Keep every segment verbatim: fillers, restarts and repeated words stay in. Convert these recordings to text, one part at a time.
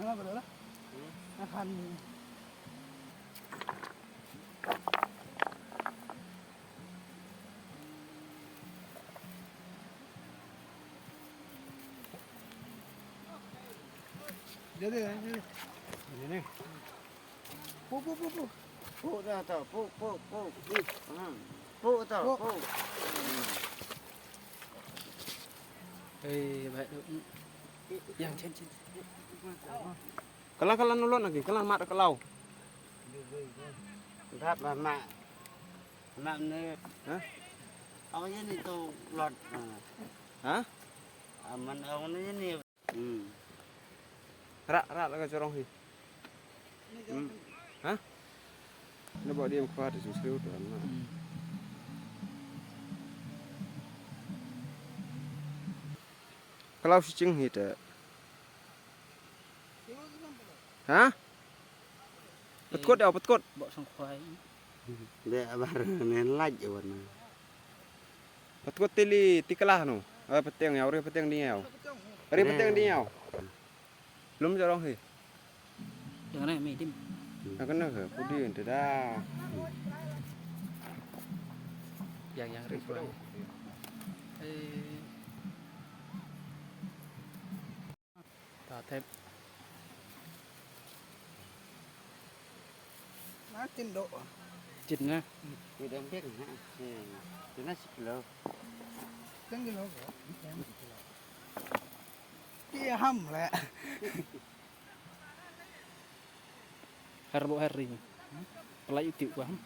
Pu, pu, pu, pu. Pu dah tu, pu, pu, pu. Hmm. Pu tu, pu. Pu. Eh, baik tu. Yang chin chin. Kalang, kalang nulon lagi, kalang mat kalau. Dap mat. Mat ni. Hah? Apa je ni tu lot. Hah? Aman orang ni ni. Hmm. Rak, rak lah ka jorong hi. Hmm. Hah? Ni ba dia khwa tu sing sriu tu na. Hmm. Kalau si ching hi te. Hah? Petkut ya, petkut. Bok sangkhwai. Dek abar nen laj awan. Petkut tili tiklah no. Abar peteng ya, uri peteng ni ya. Uri peteng ni ya. Lum jorong hi. Yang ne mi dim. Nak kena ke? Pudi ente dah. Yang, yang ri. Eh. Ta thep. Na tin do. Tin na. Ti dang bek na. Ti na siklo. Tang kilo ko. Ti ham le. Har bo har ring. Pelai utik paham.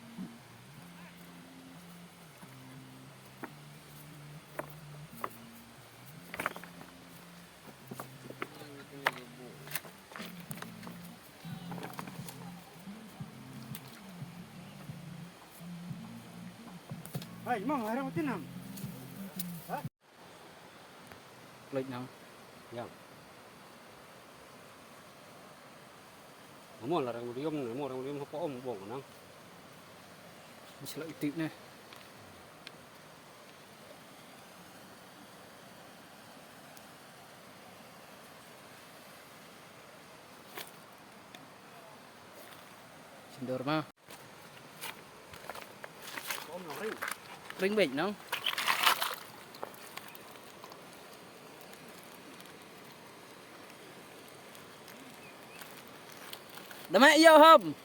Hai, mong, harang utin ham. Leit nang. Yang. Amo la rang medium ne, amo rang medium hapo om bong nang. Mesti leit tik ne. Sindur ma. Ring beit nang. Dama iyo hom.